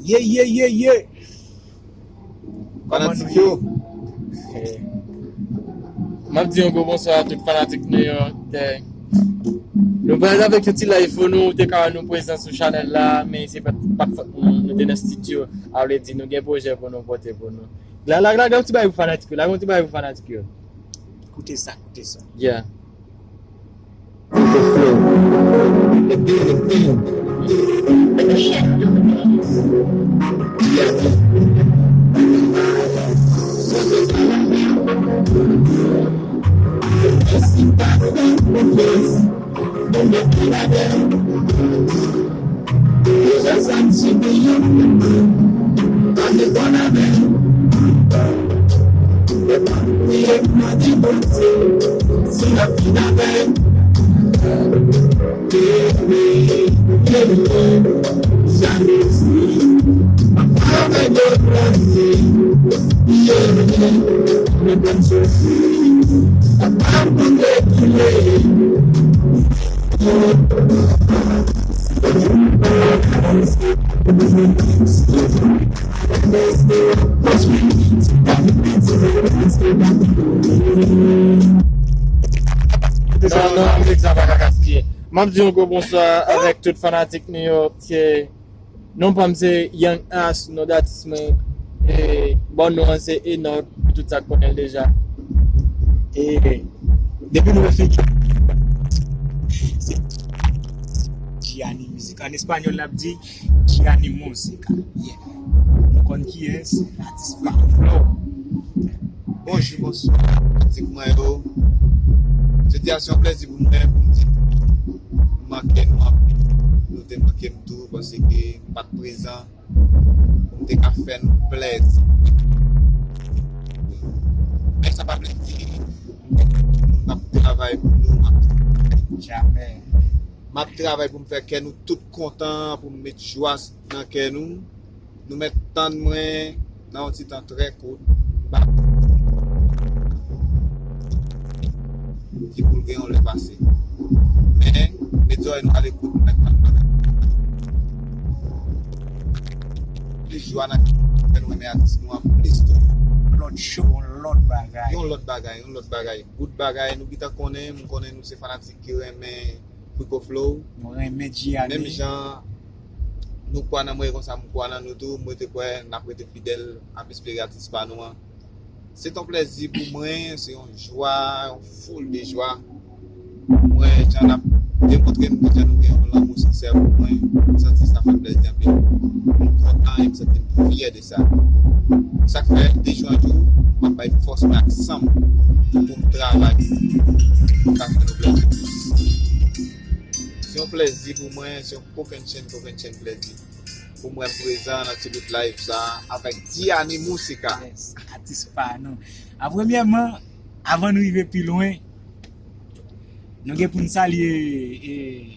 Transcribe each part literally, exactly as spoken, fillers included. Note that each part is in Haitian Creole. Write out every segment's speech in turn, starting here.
Ye, ye, ye, ye. Kòman nou Fanatik ye? Yo. Eh. M ap di yon gwo bonswa a tout fanatik nou yo. Eh, nou prale avèk yon ti live pou nou, ou te ka wè nou prezan sou chanèl la, men se pa t, pa t fòt nou, nou te nan estidyo. A vle di, nou gen pwojè pou nou pote pou nou. La, la, la, gen yon ti bagay pou fanatik yo, la, gen yon ti bagay pou fanatik yo. Koute sa, koute sa. Yeah. Non, non, Alexa pa ka gaspiye. M ap di yon gwo bonswa avèk tout fanatik nou yo. Se non pa m se Young Ass, non datis mwen. E bon, non an se Enòk, pou tout sa k konnen l deja. E depi nou wè figi se Gianni Music. An espanyòl, n ap di Gianni Musica. Yeah. Nou konn kiyès, atis Flaco Flow. Bonjou, bonswa, fanatik mwen yo. Jodi a se yon plèzi pou mwen pou m di nou manke nou anpil. Nou te manke m tou, paske m pa t prezan pou m te ka fè nou plèzi. Men sa pa vle di m ap travay pou nou, m ap travay. Jamè. M ap travay pou m fè kè nou tout kontan, pou m met jwa nan kè nou. Nou mèt tann mwen nan yon ti tan trè kout. M pa di pou l gen yon lè pase. Men, met zòrèy nou alekout, nou mèt tann mwen. Plis jwa nan kè nou, fè nou renmen atis nou an plis tou. Lòt show, yon lòt bagay. Yon lòt bagay, yon lòt bagay. Bout bagay, nou gentan konnen, m konnen nou se fanatik ki renmen Flaco Flow. Nou renmen Gianni. Menm jan nou kwè nan mwen, konsa m kwè nan nou tou. Mwen te kwè n ap rete fidèl, ap espere atis pa nou an. Se t yon plèzi pou mwen, se yon jwa, yon foul de jwa. Mwen, jan n ap demontre m ke jan nou gen yon lanmou sensè pou mwen, m santi sa fè m plèzi anpil. M kontan e m santi m fyè de sa. Sa k fè de jou an jou, m ap bay fòs mwen ak san m pou m travay pou m ka fè nou plèzi plis. Se yon plèzi pou mwen, se yon kokennchenn, kokennchenn plèzi pou mwen prezan nan ti bout live sa avèk Gianni Musica. Yes, atis pa nou. A, premyèman, avan nou rive pi lwen, nou gen pou n salye, eh,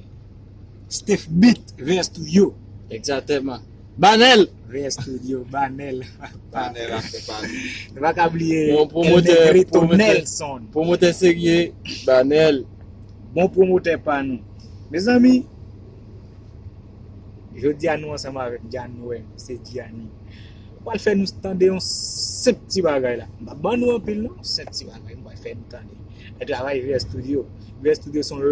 Steph Beat V S Studio. Egzakteman. Banèl! V S Studio, Banèl. Banèl akonpanye. Nou pa ka bliye Yon El pwomotè, Negrito pwomotè, Nelson. Pwomotè serye, Banèl. Bon pwomotè pa nou. Mezanmi, jodi a nou ansanm avèk Gianni, nou wè, se Gianni. Ou pral fè nou tande yon senp ti bagay la. M pa ban nou anpil non, senp ti bagay, m pral fè nou tande. Travay V S Studio. V S Studio se yon